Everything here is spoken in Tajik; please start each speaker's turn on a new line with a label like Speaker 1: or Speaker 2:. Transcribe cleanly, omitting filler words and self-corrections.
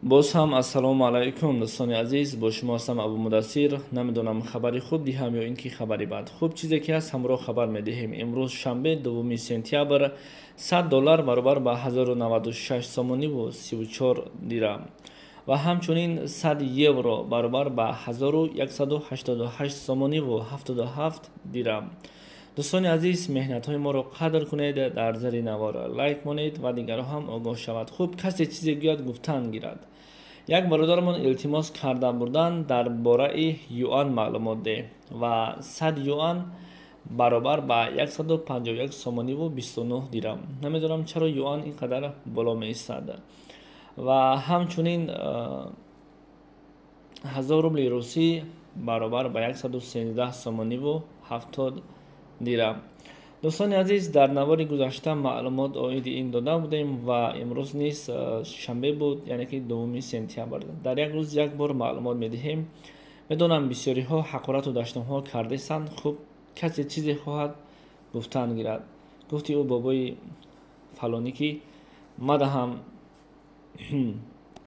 Speaker 1: Боз ҳам ассалому алайкум, дӯстони азиз, бо шумо ҳастам Абу Мудассир. Намедонам, хабари хуб диҳам ё ин ки хабари бад. Хуб, чизе ки ҳаст, ҳамроҳ хабар медиҳем. Имрӯз шанбе, 2 сентябр, 100 доллар баробар ба 1096 сомониву 34 дирам ва ҳамчунин 100 евро баробар ба 1188 сомониву 77 дирам. Дӯстони азиз, меҳнатҳои моро қадр кунед, дар зери навор лайк монед ва дигарро ҳам огоҳ шавад. Хуб, касе чизе гӯяд, гуфтан гирад. Як бародарамон илтимос карда бурдан, дар бораи юан маълумот деҳ, ва 100 юан баробар ба 151 сомониву 29 дирам. Намедонам, чаро юан ин қадар боло меистад. Ва ҳамчунин 1000 рубли русӣ баробар ба 113 сомониву 70 дирам. Дӯстони азиз, дар навори гузашта маълумот оиди ин дода будем ва имрӯз низ шанбе буд, яъне ки 2 сентябр. Дар як рӯз як бор маълумот медиҳем. Медонам, бисёриҳо ҳақорату даштомҳо кардесанд. Хуб, касе чизе хоҳад, гуфтан гирад. Гуфти ӯ бобои фалонӣ, ки мадаҳам.